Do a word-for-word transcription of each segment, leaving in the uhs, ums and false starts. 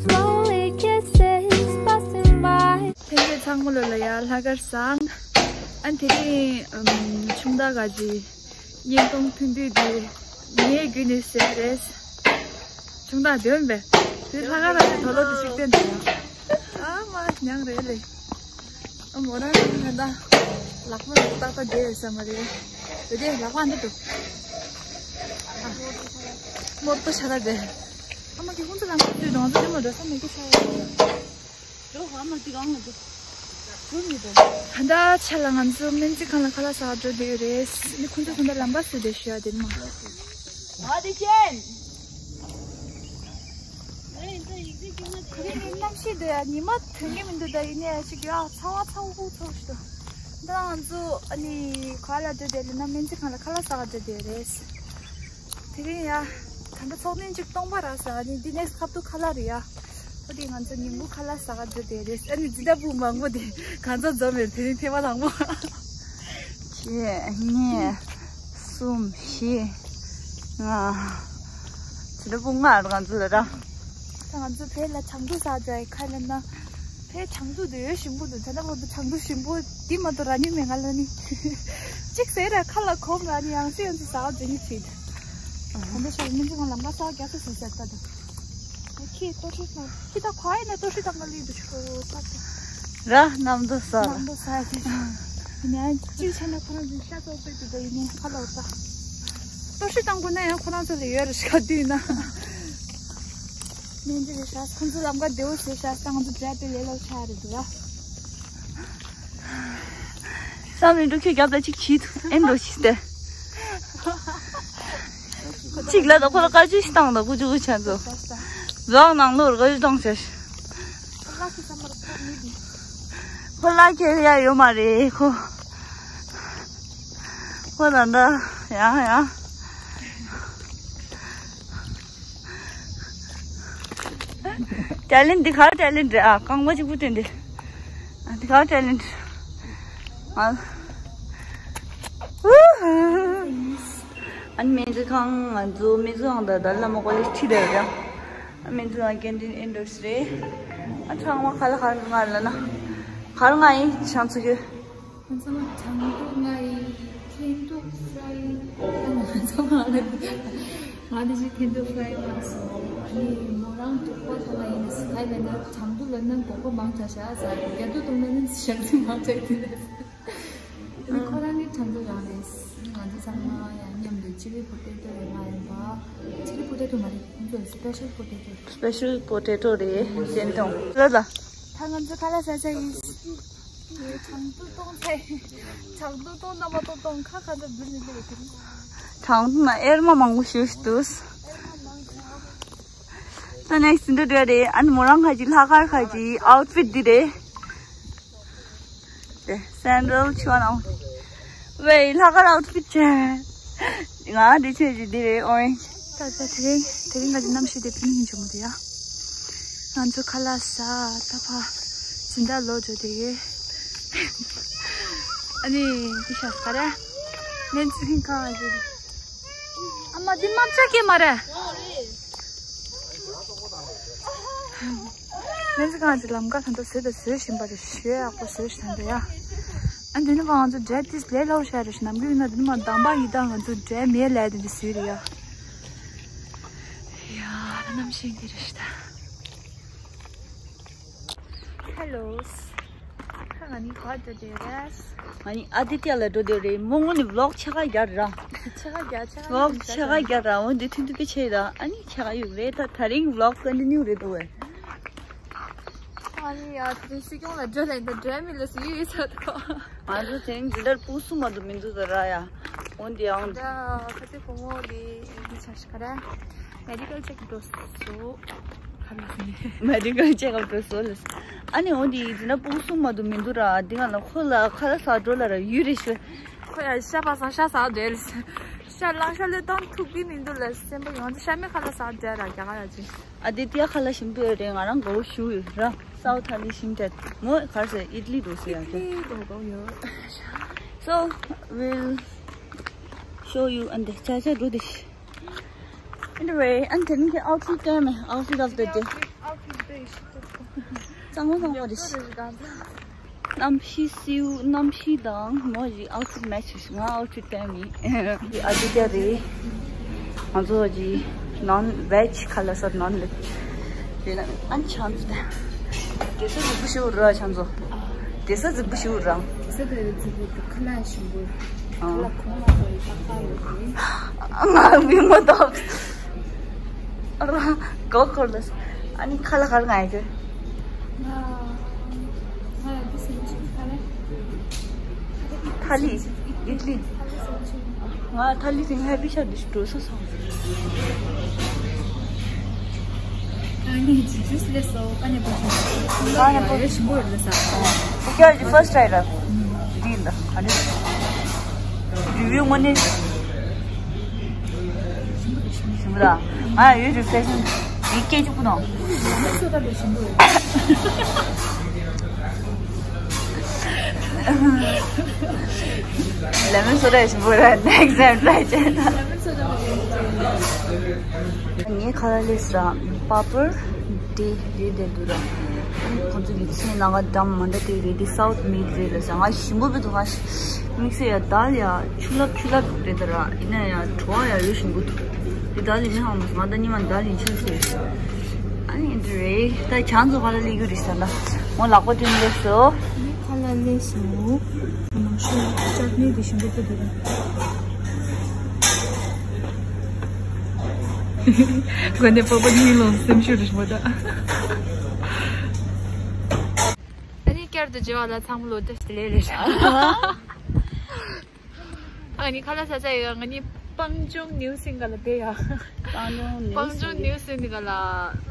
Slowly kisses passing by. ལྷན་རྒྱས་ཚང་མ་ལོ་ལ་ཡ་ལྷག་དཀར་བཟང་། ཨ་དེ་རིང་ཨམ་ཆུང་བདག་ག་ཅི་བརྙན་ཐུང་ཐུང་དུས་དེ་ངའི་རྒྱུད་ནས་ཟེར་རེད། ཆུང་བདག་འདོན་པས་དེ་ལྷག་དཀར་ར་དེ་དོ་ལོ་དེ་ཞིག་བསྟན་འདུག་ཨ་མ་མྱང་རེད་ལེ། ཨ་མོ་རང་གི་ད་ལག་པ་ལ་ཏག་ཏག་བསྡད་ཡོད་ས་མ་རེད། དེ་དེ་ལག་པ་འདི་འདུག་ཨ་མོར་པ་ཤ་ད་དེ། ཨ་མ་གི་ཧུན་ཙི་ལ་མ་ཙུའི་གྲོང་ཚོ་དེ་མ་འགྲོ་ས་མེད་གི་ཤ་ཡོད། འགྲོ་ཧ་མ་ཏི་གང་ལ་འགྲོ། འགྲོ་མི་འགྲོ། ད་ལྟ་ཆ་ལ་ང་ཚོ་སྨན་རྩིས་ཁང་ལ་ཁ་ལག་ཟ་འགྲོ་བསྡད་ཡོད་རེད། ནི་ཁོང་ཚོ་ད་ལྟ་ལམ་ཁ་བཟོས་བསྡད་ཤག་དེ་མ། ང་དེ་ཅན། ཁོ་རེ་ནི་གནམ་གཤིས་འདི་ཡ་ཉི་མ་ཐོན་གི་མི་འདུག་ད་ཡིན་ནའི་ཅིག་ཡ་ཚ་བ་ཚ་བོ་ཚ་བོ་ཞིག་འདུག་ད་ང་ཚོ་ཨ་ནི་ག་ལ་འགྲོ་བསྡད་ལ་ན་སྨན་རྩིས་ཁང་ལ་ཁ་ལག་ཟ་ག་འགྲོ་བསྡད་རེད། དེ་རིང་ཡ་ད་ལྟ་ཚོགས་ཐེངས་གཅིག་སྟོང་པ་རག་ས་ཨ་ནི་འདི་ནེག་སི་ཁ་ཐུག་ཁ་ལག་རེད་ཡ། ཁོ་དེ་ང་ཚོ་ཉིན་གུང་ཁ་ལག་ཟ་ག་འགྲོ་བསྡད་རེད། ཨ་ནི་འཛིན་གྲྭ་བུ་མང་པོ་དེ་གང་ཚོད་འཛོམས་ཡོད་དེ་རིང་ཐེངས་མ་དང་པོ། གཅིག་གཉིས། གསུམ། བཞི། ལྔ། ཚེ་རབས་ལྔ་རེད་ང་ཚོ་ལ་ར། ད་ང་ཚོ་བོད་ལ་གྲང་དུ་ཟ་འགྲོ་ཡི་ཁ་ལ་ན། བོད་གྲང་དུ་དུ་ཡོད་ཞིམ་པོ་འདུག་ད་ལྟ་བར་དུ་གྲང་དུ་ཞིམ་པོ་འདི་མ་གཏོགས་རག་མྱོང་མེད་ང་ལ་ནི། གཅིག་ཟེར་ར་ཁ་ལ་གོམ་ར་ནི་ཡང་སེ་ཡང་སེ་ཟ་འགྲོ་ནི་བྱེད། ད་ལྟ་ཤར་མི་འདུག་ང་ལམ་ཁ་ས་རྒྱ་སེ་ཟ་ཟ་ད་ད། ཁྱེད་ལྟོ་ཧྲིལ་བཏང་། ཁྱེད་ད་ཁོ་ཨེ་ན་ལྟོ་ཧྲིལ་བཏང་ག་ལི་འདུག་ཆུ་ཁོ་ས་ཏེ། ར་ནམ་དུ་ས་ར། ནམ་དུ་ས་ཏེ། ཡིན་ན་ཅིག་བྱས་ན་ཁོ་རང་ཚོའི་ཤ་ཚོགས་པའི་དུ་ད་ཡིན་ནའི་ཁ་ལོ་ད། ལྟོ་ཧྲིལ་བཏང་དགོས་ན་ཡང་ཁོ་རང་ཚོ་ལ་ཡོད་རེད་ཤ་དུས་ན། མེན་ཅི་རེད་ཤ་ཁོང་ཚོ་ལམ་ཁ་བདེ་བོ་བྱས་ཤ་ས་ང་ཚོ་འབྲས་དེ་ལས་ལོ་ཆ་རེད་འདུག་ར། བསམ་མི་འགྲོ་ཁྱོད་རྒྱབ་ལ་གཅིག་བྱིས་ཐུབ་ཨེ་འགྲོ་ཤི་སྟེ། གཅིག་ལ་ད་ཁོ་ལ་བཀའ་བཀྱོན་ཞིག་བཏང་ད་ཀུ་ཅུ་ཀུ་ཆ་ཚོ། རྫོང་ནང་ལོར་བཀའ་བཀྱོན་བཏང་ཆ་ཤི། ཁོ་ལ་ཁྱེར་ཡ་ཡོད་མ་རེད་ཁོ། ཁོ་ད་འདྲ་ཡང་ཡང་། ཊེ་ལེན་འདི་ག་རེ་ཊེ་ལེན་རེད་ཨ། རྐང་པ་གཅིག་པུ་སྟོན་ཏེ། ཨ་འདི་ག་རེ་ཊེ་ལེན་ཨ། ཨ་ནི་སྨན་རྩིས་ཁང་ང་ཚོ་སྨན་རྩིས་ཁང་དང་ཏཱ་ལའི་བླ་མ་ཀོ་ལེཇ་ཁྲིད་བསྡད་ཡོད་ཀྱང་། ཨ་སྨན་རྩིས་ཁང་ཀེན་ཊིན་ཨེ་འདྲ་ཞིག་རེད། ཨ་ཚང་མ་ག་ལ་ག་རེ་མངགས་ལ་ན། ག་རེ་མངགས་ཡིན་བྱང་ཚུགས་ཡོད། ང་ཚང་མ་དྲང་ཐུག་མངགས་ཡིན། ཐེན་ཐུག་ཧྥ་རའི། ཨ་ང་ཚང་མ་ལ་ང་འདི་ཅི་ཐེན་ཐུག་ཧྥ་རའི་མངགས་སོང་། ཨ་ནི་མོ་རང་དུག་པ་ཐོག་མ་ཡིན་ན་སི་ཐའི་ལ་ན་དྲང་ཐུག་ལ་ན་གོ་གོ་མང་དྲགས་ཤག་ཟ་རྒྱ་དུ་གཏོང་ན་ནི་ཞག་ཚི་མང་དྲགས་དེ་ནས། ཨ་ནི་ཁོ་རང་ནི་དྲང་ཐུག་རང་རེད། ང་ཚོ་ཚང་མ་ཡང་མཉམ་དུ་ཅི་ལི་པོ་ཏེ་ཏོ་རེད་མ་ཡིན་པ། ཅི་ལི་པོ་ཏེ་ཏོ་མ་རེད། ཁོང་ཚོ་སི་པེ་ཤལ་པོ་ཏེ་ཏོ། སི་པེ་ཤལ་པོ་ཏེ་ཏོ་རེད་ཅན་ཏོང་། ལ་ལ། ད་ང་ཚོ་ཁ་ལག་ཟ་ས་ཡིན། དྲང་ཐུག་གཏོང་ཚེ། དྲང་ཐུག་གཏོང་ན་མ་གཏོང་གཏོང་ཁ་ཁ་འདྲ་འབུར་ནི་ལས་ཀྱི། དྲང་ཐུག་ན་ཨེར་མ་མང་པོ་ཞུ་ཞུ་འདུག་ད་ནེག་སི་འདི་འདྲ་རེད། ཨ་ནི་མོ་རང་ཁ་ཅིག་ལྷག་དཀར་ཁ་ཅིག་ཨའུ་ཊི་ཕིཊ་འདི་རེད། དེ་སེན་ཌལ་ཆུ་བ་ནང་། ཝེ་ལྷག་དཀར་ཨའུ་ཊི་ཕིཊ་ཅན། ང་འདི་ཆོས་ཀྱི་འདི་རེད་ཨོ་རེན་ཇི། ད་ད་དེ་རིང་དེ་རིང་ང་ཚོ་གནམ་གཤིས་དེ་ཕུན་སུམ་ཚོགས་མོ་རེད་ཡ། ང་ཚོ་ཁ་ལག་ཟ་ད་ཕ་འཛིན་གྲྭ་ལོག་འགྲོ་དེ་གི། ཨ་ནི་འདི་ཤ་ཟ་ར། སྨན་རྩིས་ཁང་ཨ་ཅེ། ཨ་མ་འདི་རྨ་བྱ་སྐྱེས་མ་རེད། སྨན་རྩིས་ཁང་གི་ལམ་ཁ་ད་ལྟ་བཟོས་དང་བཟོ་བཞིན་པ་རེད། ཞེ་ཡག་པོ་བཟོས་བཞིན་འདུག་ཡ། ཨ་འདི་ནི་ང་ཚོ་འབྲས་ཏིས་ལས་སླ་པོ་ཤ་རེད་ཤག་ནམ་རྒྱུན་ཡིན་ན་འདི་ནི་མ་འདམ་པ་ཡི་དྭགས་ང་ཚོ་འབྲས་མེད་ལས་དེ་འདྲ་བཟོས་རེད་ཡ། ཡ་ད་གནམ་གཤིས་འདི་རེད་ཤག་ད། ཧེ་ལོ། ཁ་ང་ནི་ག་འགྲོ་བསྡད་རེད། ང་ནི་ཨ་དི་ཏི་ཡ་ལ་འགྲོ་བསྡད་རེད། མོ་ངོ་ནི་ཝི་ལོག་ཕྱེད་ཀ་རྒྱག་ར། ཕྱེད་ཀ་རྒྱག་ཕྱེད་ཀ་ཝི་ལོག་ཕྱེད་ཀ་རྒྱག་ར། འོ་འདི་ཐུང་ཐུང་གི་ཆེ་ར། ཨ་ནི་ཕྱེད་ཀ་ཡོད་རེད། ད་དེ་རིང་ཝི་ལོག་ཀོན་ཊི་ནིའུ་རེད་འདུག་བས། ཨ་ནི་ཡ་དེ་རིང་སྲིད་སྐྱོང་ལ་འགྲོ་ལེན་དང་འགྲོ་མི་ལ་སུ་ཡོད་ཡོད་ཚོད་དོ། ང་ཚོ་དེ་རིང་འཛིན་གྲྭར་སྤུན་གསུམ་མ་གཏོགས་མི་འདུག་ད་ར་ཡ། འོ་འདི་ཡང་། ད་ཁ་ཚེ་བུ་མོ་ལི་འདི་ཆ་ཤ་ཁ་ར། མེ་ཌི་ཀལ་ཅེག་འགྲོ་སོ། ཁ་ལག་ཟིན། མེ་ཌི་ཀལ་ཅེག་ཨབ་འགྲོ་སོ་ལ། ཨ་ནི་འོ་འདི་འཛིན་གྲྭ་སྤུན་གསུམ་མ་གཏོགས་མི་འདུག་ར། འདི་ག་ལ་ཁོ་ལ་ཁ་ལག་ཟ་འགྲོ་ལ་ར་ཡུལ་རེ་ཤོད། ཁོ་ཡ་ཤ་པ་སང་ཤ་ཟ་འདོད་ལ། ཤ་ལང་ཤ་ལས་བཏང་ཐུག་གི་མི་འདུག་ལ་སེམས་པ་ཡོང་ཚེ་ཤ་མེད་ཁ་ལག་ཟ་འདོད་ར་རྒྱ་གར་ཡ་ཅིག་ཨ་དི་ཏི་ཡ་ཁ་ལག་ཞིམ་པོ་ཡོད་རེད། ང་རང་དགའ་བོ་ཞུ་ཡོད་ར། སའུ་ཐ་ལི་ཞིམ་དྲགས། མོ་ག་རེ་ཟེར་ཨིད་ལི་འགྲོ་ཟེར་ཡ་ཅིག་ཨིད་ལི་འགྲོ་དགོས་ཡོད། So we'll show you and the ཅ་ཅ་འགྲོ་དེ། Anyway, and then the outfit time, outfit of the day. Outfit, outfit གཙང་མ་གཙང་མ་རེད། གནམ་གཤིས་བསིལ། གནམ་གཤིས་དང་མོ་ཡི་ཨའུ་ཕིད་མེ་ཆི་བྱེད། ང་ཨའུ་ཕིད་སྟོན་མི་ཨ་ཅི་ཏེ་རེད། ང་ཚོ་གི་ནོན་ཝེཇ་ཁ་ལག་ཟ། ནོན་ཝེཇ་རེད་ན། ཨན་ཆང་ཚོ་དེ་ས་རྫིག་པོ་ཞིག་ར། ཆང་ཚོ་དེ་ས་རྫིག་པོ་ཞིག་ར། ས་དེ་རྫིག་པོ་དེ་ཁ་ལག་ཞིམ་པོ། ཁ་ལག་གོང་ལ་ཡོད་པ་ཁ་ཡོད་རེད། ང་མི་མ་ཏོག་ར་གོ་ཁོར་ལ། ཨ་ནི་ཁ་ལག་ག་རེ་ང་ཡི་གི། ང་ང་ཡི་གི་སེམས་ཅན་ག་རེ། ཐ་ལི། ཨིད་ལི། ང་ཐ་ལི་དེ་ངའི་པེ་ཤ་འདི་འགྲོ་ས་སོང་། ཨ་ནི་ཇི་ཇུས་ལས་སོ་ཀ་ནས་པོ་ཅི། ཀ་ནས་པོ་ཡོད་ཞིམ་པོ་ཡོད་ལ་ས། ཨོ་ཀྱ་ཇི་ཕར་སི་ཊི་ཊི་ར། འདི་ལ་ག་རེ། རི་བིའུ་ངོ་ནས། ཞིམ་པོ་ར། ང་ཡོད་རི་ཕེ་ཤན་འདི་སྐད་ཅིག་པུ་ནོ། ལེ་མོན་སོ་ཌ་ཞིམ་པོ་རེད། ནེགསི་ཊའིམ་ཊྲའི་བྱས་ན། ངའི་ཁ་ལག་ལས་ས་པ་པར་དེ་རེད་དེ་འདུག་ར། ཁོང་ཚོ་གི་ཚོན་ལ་ང་འགྲམ་མ་འདྲ་དེ་རེད། དེ་སའུཐ་མེད་རེད་ལ་ས། ང་ཞིམ་པོ་བི་འདུག་ང་དམིགས་བསལ་ཡ་དལ་ཡ་ཆུ་ལབ་ཆུ་ལབ་རེད་ད་ར། ཡིན་ན་ཡ་བྲོ་བ་ཡ་ཡོད་ཞིམ་པོ་འདུག་དེ་དལ་ཡིན་མི་ཧང་མ་ད་ཉི་མ་དལ་ཡིན་ཆུ་སེ། ཨ་ནི་འདི་རེད། ད་ཆང་ཚོ་ཁ་ལག་ལས་རྒྱུ་རེད་ས་ལ། ངོ་ལག་པ་དྲན་ལས་སོ། ཁ་ལག་ལས་སོ། མང་ཤོས་ཅག་ནི་དེ་ཞིམ་པོ་ཐུབ་འདུག་དགོན་སྡེ་པ་པ་གཉིས་ལོ་སེམས་ཤུགས་རེ་མོ་ད། ཨ་ནི་བསྐྱར་དུ་མཇལ་བ་ལ་ཚང་མ་ལོ་བསྟར་ཞིག་ལས་རེད། ཨ་ནི་ཁ་ལག་ཟ་ས་ཡོད། ང་ནི་སྤང་ལྗོངས་ནིའུ་སིང་ག་ལ་བསྡད་ཡ། སྤང་ལྗོངས་ནིའུ་སིང་ག་ལ་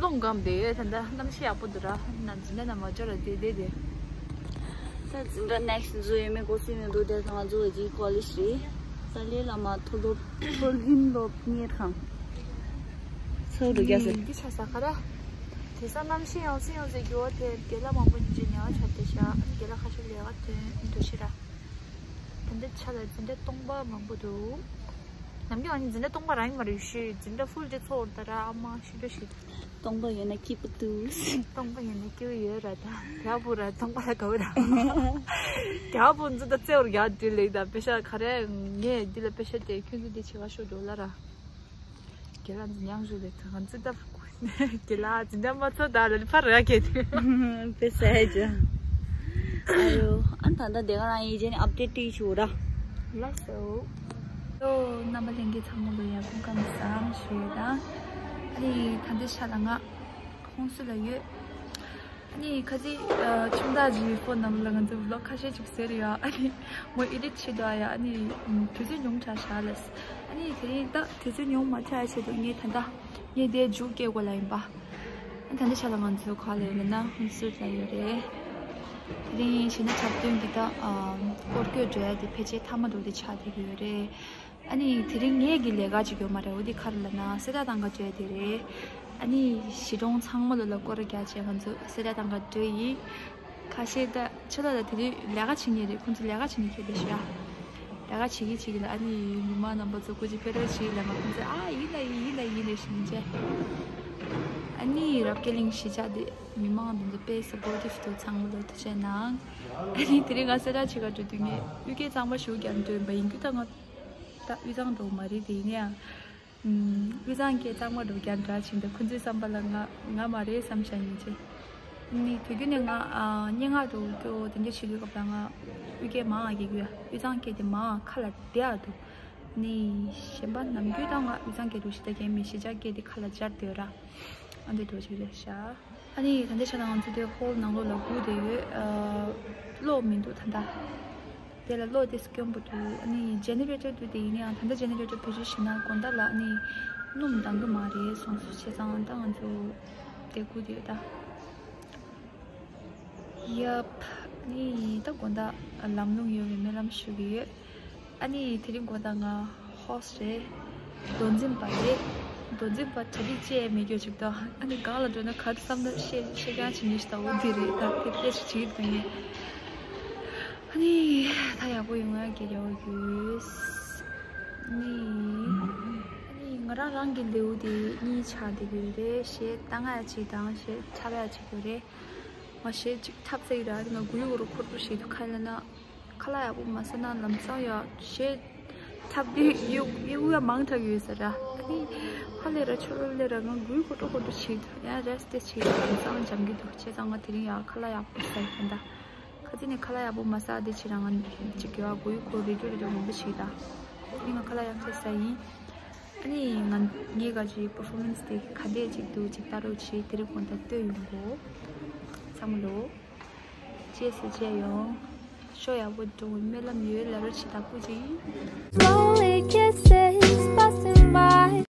ལོང་གམ་བསྡད་ཡོད། ད་ལྟ་གནམ་གཤིས་ཡག་པོ་འདུག་ར། ནམ་འཛིན་གྲྭ་ནམ་མ་འབྱོར་ར་བསྡད་བསྡད་དེ། ད་འཛིན་གྲྭ་ནེགསི་ཊི་འཛུལ་ཡོད་མེད་གོ་སྲིད་མི་འདུག་དེ་ང་ཚོ་གི་ཀོ་ལེཇ་རེད། ད་ལས་སླ་མ་མཐོ་སློབ་མཐོ་རིམ་སློབ་གཉེར་ཁང་། ཚོགས་འདུ་རྒྱག་ཟེར། འདི་ཆ་ས་ག་ར། དེ་ས་གནམ་གཤིས་ཡང་སེ་ཡང་སེ་གྱུར་བ་དེ་རྒན་ལགས་མང་པོ་ཉིན་རྗེས་ཉལ་བ་ཆགས་བསྡད་ཤག་རྒན་ལགས་ཁ་ཤས་ལས་ཀ་ཐོན་འགྲོ་ཤི་ར། དེ་འདྲ་ཆ་ལ་འཛིན་གྲྭ་སྟོང་པ་མང་པོ་འདུག་ནམ་རྒྱུན་ཨ་ནི་འཛིན་གྲྭ་སྟོང་པ་རང་ཡིན་མ་རེད་ཞུས། འཛིན་གྲྭ་ཧྥུལ་ཌེ་ཚོགས་ད་ར་ཨ་མ་ཤི་འགྲོ་ཤི། སྟོང་པ་ཡོད་ན་སྐྱིད་པོ་འདུག་སྟོང་པ་ཡོད་ན་སྐྱིད་པོ་ཡོད་ར། ད་དེ་ཨ་བུ་ར་སྟོང་པ་ར་དགའ་བོ་ར། དེ་ཨ་བུ་འཛིན་གྲྭ་རྩེ་བར་ཡག་དུས་ལེགས་ད་པེ་ཤ་ག་རེ་ངས་འདི་ལ་པེ་ཤ་དེ་ཁྱོད་ཚོ་འདི་བྱེད་ག་ཤོག་འགྲོ་ལ་ར། རྒན་ལགས་འཛིན་ཡང་ཞུ་ལེགས་ད་ང་འཛིན་གྲྭ། རྒན་ལགས་འཛིན་གྲྭ་མ་ཚོགས་ད་ལ་ཕར་ར་གས་དུས། པེ་ཤ་ཧེ་ཇ། ཨ་ཡོ། ཨ་ད་ད་དེ་ག་རང་ཡིན་རྗེས་ནས་ཨབ་ཌེཊ་སྤྲད་ཞུ་ར། ལགས་སོ། ཨོ་རྣམ་པ་ལྷན་རྒྱས་ཚང་མ་ལོ་ཡ་སྐུ་ཁམས་བཟང་ཞུ་ཡོད་ད། ཨ་ནི་ད་འདི་ཤ་ལ་ང་ཁོང་སུ་ལ་ཡོད། ཨ་ནི་ཁ་ཅིག་ཨ་ཆུང་བདག་གི་ཕོན་ནམ་ལ་ང་ཚོ་ཝི་ལོག་ཁ་ཤས་ཅིག་ཟེར་ཡོད། ཨ་ནི་མོ་ཨེ་ཌིཊ་བྱེད་དུ་ཨ་ཡ། ཨ་ནི་དུས་ཚོད་ཉུང་དྲགས་ཤག་ལས། ཨ་ནི་དེ་རིང་ད་དུས་ཚོད་ཉུང་མ་དྲགས་ཆེད་དུ་ངས་ད་ལྟ་ངས་དེ་མཇུག་སྐྱེལ་དགོས་ལ་ཡིན་པ། ཨ་ད་ལྟ་ཆ་ལ་ང་ཚོའི་ཁ་ལ་ཡོད་ན་ཧུན་སུར་ལ་ཡོད་རེད། དེ་རིང་བྱས་ན་འཁྲབ་སྟོན་གྱི་ད་ཨ་སྐོར་སྐྱོད་འགྲོ་ཡ་དེ་ཕལ་ཆེར་མཐའ་མ་འགྲོ་དེ་ཆགས་བསྡད་ཀྱི་ཡོད་རེད། ཨ་ནི་དེ་རིང་ངས་ཀྱི་ལས་ཀ་ཅིག་ཡོད་མ་རེད། འོ་དེ་ག་རེ་ལབ་ན་གསེར་རྟ་ཐང་ག་བྲོས་དེ་རེད། ཨ་ནི་གཞིས་གྲོང་ཚང་མ་ལོ་ལ་སྐོར་རྒྱག་བྱས་ང་ཚོ་གསེར་རྟ་ཐང་ག་བྲོས་ཡིན། ཁ་ཤས་ད་ཆ་ལ་ད་དེ་དུས་ལས་ཀ་བྱེད་མཁན་རེད། ཁོང་ཚོ་ལས་ཀ་བྱེད་མཁན་ཁྱེད་དེ་ཤ་ལས་ཀ་བྱེད་ཀྱི་བྱེད་ཀྱི་ལ། ཨ་ནི་མི་མང་རྣམ་པ་ཚོ་སྐུ་མཁྱེན་ཕེབས་རོགས་བྱེད་ལ་ང་ཁོང་ཚོས་ཨ་ཡིན་ལ་ཡིན་ཡིན་ལ་ཡིན་ལ་ཞིག་མི་བྱས། ཨ་ནི་རབ་རྒྱས་གླིང་གཞིས་ཆགས་དེ་མི་མང་དེ་ཚོ་དཔེ་སབ་པོར་ཊིབ་འདུག་ཚང་མ་ལོ་ཐུགས་རྗེ་གནང་། ཨ་ནི་དེ་རིང་ང་གསེར་རྟ་ཆེ་ག་འགྲོ་དུས་ངས་གཡུལ་སྐྱེལ་གཙང་མ་ཞུ་རྒྱག་འགྲོ་ཡིན་པ་ཡིན་རྒྱུ་ད་ང་ད་དབུས་གཙང་འགྲོ་མ་རེད། དེ་ཡིན་ན་ཡང་། ཨུམ། དབུས་གཙང་སྐད་གཙང་མ་འགྲོ་རྒྱག་འདྲ་ཕྱིན་ཏེ་ཁོ་ཚོའི་བསམ་པ་ལ་ང་ང་མ་རེད་བསམ་བྱ་ཡིན་ཅེ། ནི་དུས་རྒྱུན་ནས་ང་ཨ་སྙན་ངག་འགྲོ་སྐྱོ་དེ་འདྲ་བྱེད་དུས་སྐབས་ལ་ང་དབུས་སྐད་མང་ང་གི་གུ་ཡ། དབུས་གཙང་སྐད་དེ་མང་ང་ཁ་ལ་བསྡད་ཨ་འདུག་ནི་གཞན་པ་ནམ་རྒྱུན་ད་ང་དབུས་གཙང་སྐད་འགྲོ་ཞིག་ད་རྒན་མི་གཞིས་ཆགས་སྐད་དེ་ཁ་ལ་སྦྱར་བསྡད་ཡོད་ར། ཨ་འདྲ་འགྲོ་ཅིག་རེད་ཤག་ཨ་ནི་ད་ལྟ་ཆ་ལ་ང་ཚོ་དེ་ཧོལ་ནང་ལོགས་ལ་སྒུག་བསྡད་ཡོད། ཨ་གློག་མི་འདུག་ད་ལྟ། དེ་ལ་གློག་དེ་སྐྱོན་པོ་འདུག་ཨ་ནི་ཇེ་ནེ་རེ་ཊར་འདུག་དེ་ཡིན་ཡང་ད་ལྟ་ཇེ་ནེ་རེ་ཊར་བེད་སྤྱོད་བྱེད་ན་དགོང་དག་ལ་ཨ་ནི་སྣུམ་འདང་གི་མ་རེད་གསུངས་སོང་། བྱས་ཙང་ད་ང་ཚོ་དེ་སྒུག་བསྡད་ཡོད་ད། ཡབ། ཨ་ནི་ད་དགོང་དག་ལམ་ལྷོང་ཡོད་པའི་སྨོན་ལམ་ཞུ་གི་ཡོད། ཨ་ནི་དེ་རིང་དགོང་དག་ང་ཧོ་སི་ཊི་རེད། མདོ་འཛིན་པ་རེད། མདོ་འཛིན་པ་གྲ་སྒྲིག་ཅི་ཡང་མེད་རྒྱུ་ཅིག་དང་ཨ་ནི་སྒང་ལ་འགྲོ་ན་ག་རེ་བསམ་ན་བཤད་བཤད་རྐྱང་བྱེད་མཁན་ཞིག་དང་འོ་འདི་རེད། ད་དེ་ལས་ཞིག་བྱེད་ཀྱི་འདུག་ངས། ཨ་ནི་ད་ཡག་པོ་ཡོང་ཡག་གི་རེ་བ་ཡོད། ཨ་ནི་ཨ་ནི་ང་ ང་རང་རང་གི་ལེའུ་དེ་གཉིས་ཆགས་བསྡད་ཀྱི་ཡོད་རེད། གཞས་བཏང་ཡ་གཅིག་དང་གཞས་འཁྲབ་ཡ་གཅིག་ཡོད་རེད། ང་གཞས་གཅིག་འཁྲབ་ས་ཡི་ར་ང་གུ་ཡུ་གུ་རུ་འཁོར་པོ་ཞིག་ཏུ་ཁ་ལ་ན། ཁ་ལག་ཡག་པོ་མ་ཟ་ན་ལམ་སང་ཡ་གཞས་འཁྲབ་དུས་ཡུ་ཡུ་ཡ་མང་དྲགས་ཡོད་ས་ར། ཨ་ནི་ཕ་ལས་ར་ཆོ་རོ་ལས་ར་ང་གུ་ཡུ་འཁོར་པོ་འཁོར་པོ་ཞིག་ཏུ་ཡ་རེ་སི་ཊི་ཞིག་ལམ་སང་འཇམ་གྱི་འདུག་བྱས་ཙང་ང་དེ་རིང་ཡ་ཁ་ལག་ཡག་པོ་ཟ་ཡི་ད། ཁ་ཚིག་ནས་ཁ་ལག་ཡག་པོ་མ་ཟ་དེ་ཕྱིར་རང་ང་གཅིག་གི་བ་གུ་ཡུ་གུ་རུ་རེ་ཌིའོ་རེ་ཌིའོ་མང་པོ་ཞིག་ད། ཨ་ནི་ང་ཁ་ལག་ཡག་པོ་ཟ་ཡིན། ཨ་ནི་ང་ངའི་ག་ཅིག་པར་ཕོར་མན་སི་དེ་ག་འདྲས་ཅིག་འདུག་ཅིག་ལྟ་རོགས་བྱེད། དེ་རིང་གོང་ད་ལྟོས་ཡོང་གོ། ཚང་མ་ལོ། རྗེས་སུ་མཇལ་ཡོང་། ཤོ་ཡག་པོ་འགྲོ། སྨོན་ལམ་ཡོད་ལ་རོ་ཆེ་དག་པོ་ཅིག Slowly kisses busting my